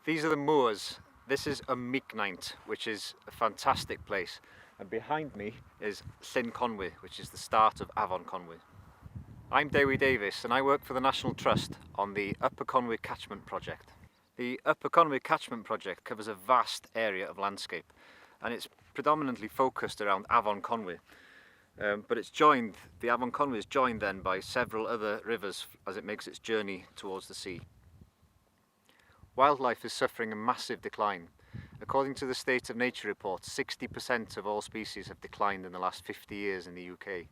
These are the moors. This is a Migneint, which is a fantastic place. And behind me is Llyn Conwy, which is the start of Afon Conwy. I'm Dewi Davies and I work for the National Trust on the Upper Conwy Catchment Project. The Upper Conwy Catchment Project covers a vast area of landscape and it's predominantly focused around Afon Conwy. But it's joined, the Afon Conwy is joined then by several other rivers as it makes its journey towards the sea. Wildlife is suffering a massive decline. According to the State of Nature report, 60% of all species have declined in the last 50 years in the UK.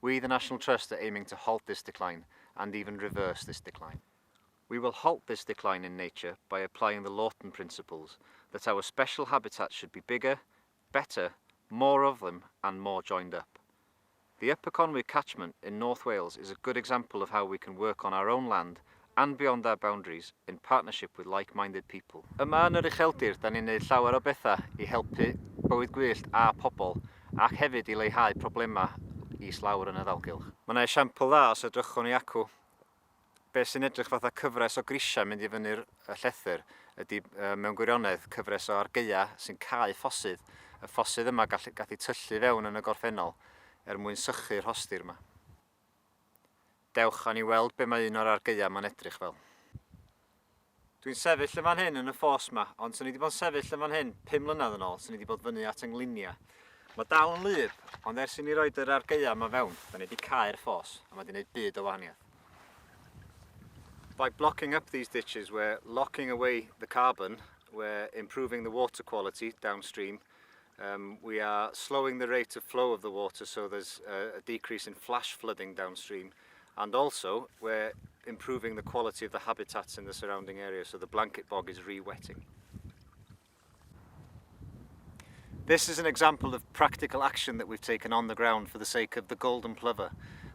We, the National Trust, are aiming to halt this decline and even reverse this decline. We will halt this decline in nature by applying the Lawton principles that our special habitats should be bigger, better, more of them and more joined up. The Upper Conwy catchment in North Wales is a good example of how we can work on our own land and beyond our boundaries in partnership with like-minded people. Yma yn yr ucheldir, da ni'n neud llawer o bethau i helpu bywyd gwyllt a pobl ac hefyd i leihau problemau is lawr yn y ddalgylch. Mae yna esiampl dda os edrychwn ni acw. Be sy'n edrych fatha cyfres o grisiau mynd i fyny'r llethr ydy mewn gwirionedd cyfres o argaeau sy'n cau ffosydd. Y ffosydd yma gall, gath eu tyllu fewn yn y gorffennol er mwyn sychu'r rhostir yma. Dewch a ni weld be mae un o'r argaeau yma'n edrych fel. Dwi'n sefyll yn fan hyn yn y ffos 'ma, ond 'swn i 'di bod yn sefyll yn fan hyn 5 mlynedd yn ôl, 'swn i 'di bod fyny at 'y ngliniau. Mae dal yn wlyb, ond ers i ni roid yr argaeau 'ma fewn, 'da ni 'di cau'r ffos, a mae 'di gwneud byd o wahaniaeth. By blocking up these ditches, we're locking away the carbon, we're improving the water quality downstream, we are slowing the rate of flow of the water so there's a decrease in flash flooding downstream, and also we're improving the quality of the habitats in the surrounding area, so the blanket bog is re-wetting. This is an example of practical action that we've taken on the ground for the sake of the golden plover.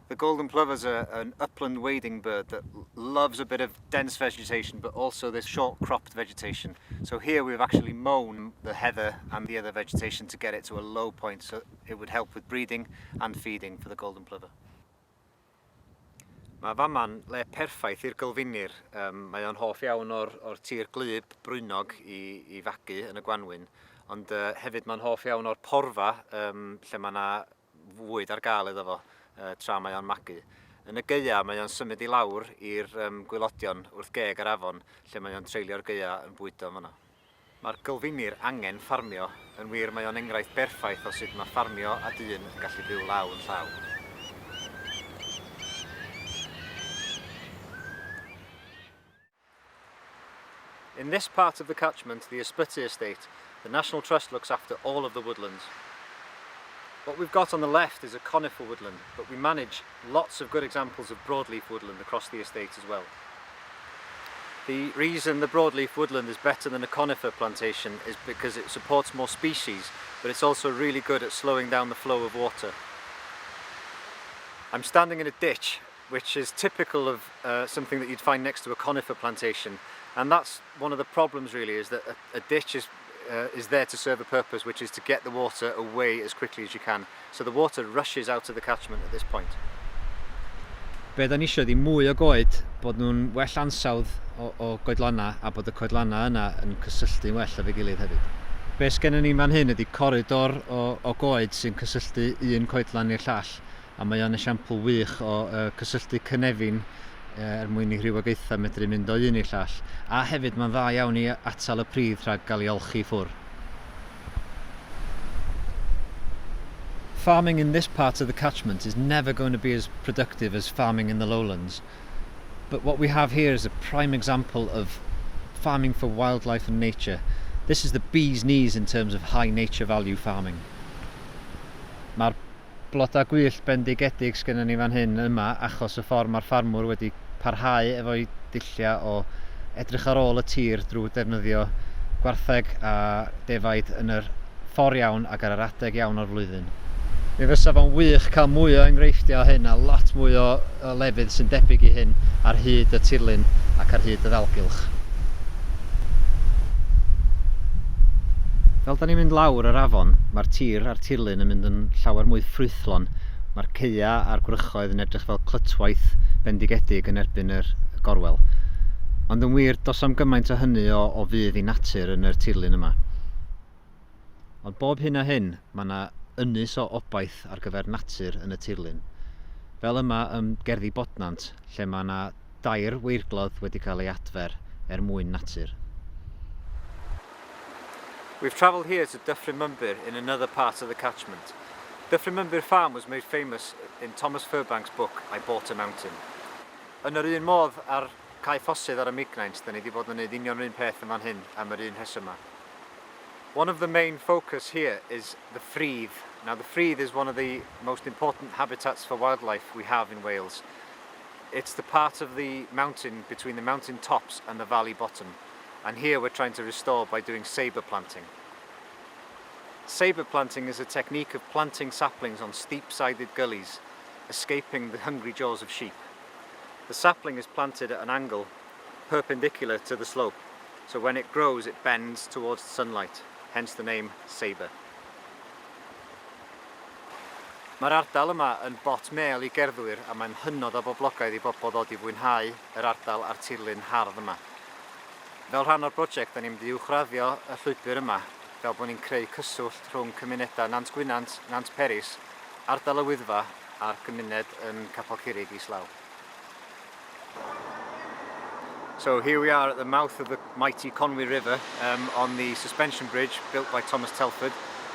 The golden plover is an upland wading bird that loves a bit of dense vegetation, but also this short cropped vegetation. So here we've actually mown the heather and the other vegetation to get it to a low point, so it would help with breeding and feeding for the golden plover. Mae fama'n le perffaith i'r gylfinir. Mae o'n hoff iawn o'r, or tir gwlyb brwynog i fagu yn y gwanwyn, ond hefyd mae'n hoff iawn o'r porfa lle mae yna fwyd ar gael iddo fo tra mae o'n magu. Yn y gaea mae o'n symud i lawr i'r gwaelodion wrth geg yr afon lle mae o'n treulio'r gaea yn bwydo yn fanno. Mae'r gylfinir angen ffarmio, yn wir mae o'n enghraifft berffaith o sut mae ffarmio a dyn yn gallu byw law yn llaw. In this part of the catchment, the Ysbyty estate, the National Trust looks after all of the woodlands. What we've got on the left is a conifer woodland, but we manage lots of good examples of broadleaf woodland across the estate as well. The reason the broadleaf woodland is better than a conifer plantation is because it supports more species, but it's also really good at slowing down the flow of water. I'm standing in a ditch, which is typical of something that you'd find next to a conifer plantation, and that's one of the problems really, is that a ditch is there to serve a purpose, which is to get the water away as quickly as you can. So the water rushes out of the catchment at this point. Be da ni eisiau ydy mwy o goed, bod nhw'n well ansawdd o goedlanna a bod y coedlanna yna yn cysylltu'n well efo'i gilydd hefyd. Be sgennym ni fan hyn ydy coridor o goed sy'n cysylltu un coedlan i'r llall, a mae o'n esiampl wych o cysylltu cynefin er mwyn i rhywogaethau medru mynd o un i'r llall, a hefyd mae'n dda iawn i atal y pridd rhag gael ei olchi i ffwrdd. Farming in this part of the catchment is never going to be as productive as farming in the lowlands. But what we have here is a prime example of farming for wildlife and nature. This is the bee's knees in terms of high nature value farming. Mae'r blodau gwyllt bendigedig sgennon ni fan hyn yma achos y ffordd mae'r ffarmwr wedi parhau efo'i dulliau o edrych ar ôl y tir drwy defnyddio gwartheg a defaid yn yr ffordd iawn ac ar yr adeg iawn o'r flwyddyn. Mi fysa fo'n wych cael mwy o enghreifftiau o hyn a lot mwy o lefydd sy'n debyg i hyn ar hyd y tirlun ac ar hyd y ddalgylch. Fel da ni'n mynd lawr yr afon, mae'r tir a'r tirlun yn mynd yn llawer mwy ffrwythlon. Mae'r caeau a'r gwrychoedd yn edrych fel clytwaith bendigedig yn erbyn yr gorwel. Ond yn wir, does am gymaint o hynny o, o fudd i natur yn yr tirlun yma. Ond bob hyn a hyn, mae yna ynys o obaith ar gyfer natur yn y tirlun. Fel yma ym Gerddi Bodnant, lle mae yna dair weirglodd wedi cael ei adfer er mwyn natur. We've travelled here to Dyffryn Mymbyr in another part of the catchment. Dyffryn Mymbyr Farm was made famous in Thomas Firbank's book I Bought a Mountain. Yn yr un modd â'r cae ffosydd ar y Mignaint, da ni wedi bod yn gwneud union yr un peth yn fan hyn am yr un rheswm yma. One of the main focus here is the ffridd. Now, the ffridd is one of the most important habitats for wildlife we have in Wales. It's the part of the mountain between the mountain tops and the valley bottom. And here we're trying to restore by doing sabre planting. Sabre planting is a technique of planting saplings on steep-sided gullies, escaping the hungry jaws of sheep. The sapling is planted at an angle perpendicular to the slope, so when it grows it bends towards the sunlight, hence the name sabre. Mae'r ardal yma yn bot mêl i gerddwyr a mae'n hynod o boblogaidd i bobl ddod i fwynhau yr ardal a'r tirlun hardd yma. Fel rhan o'r brosiect, da ni'n mynd i uwchraddio y llwybr yma fel bod ni'n creu cyswllt rhwng cymunedau Nant Gwynant, Nant Peris, ardal y Wyddfa a'r gymuned yn Capel Curig islaw. So here we are at the mouth of the mighty Conwy River on the suspension bridge built by Thomas Telford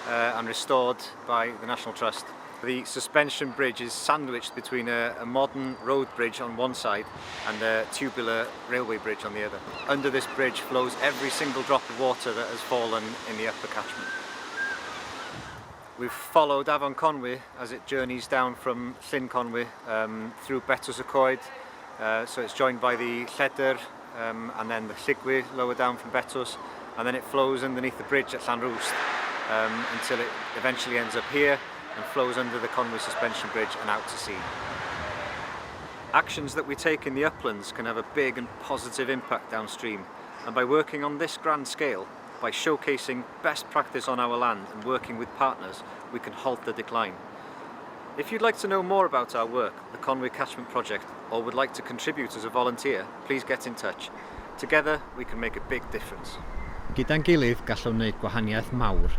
and restored by the National Trust. The suspension bridge is sandwiched between a modern road bridge on one side and a tubular railway bridge on the other. Under this bridge flows every single drop of water that has fallen in the upper catchment. We've followed Afon Conwy as it journeys down from Llyn Conwy through Betws y Coed. So it's joined by the Lledr and then the Llugwy lower down from Betws, and then it flows underneath the bridge at Llanrwst until it eventually ends up here and flows under the Conwy Suspension Bridge and out to sea. Actions that we take in the uplands can have a big and positive impact downstream, and by working on this grand scale, by showcasing best practice on our land and working with partners, we can halt the decline. If you'd like to know more about our work, the Conwy Catchment Project, or would like to contribute as a volunteer, please get in touch. Together, we can make a big difference. Gyda'n gilydd gallwn wneud gwahaniaeth mawr.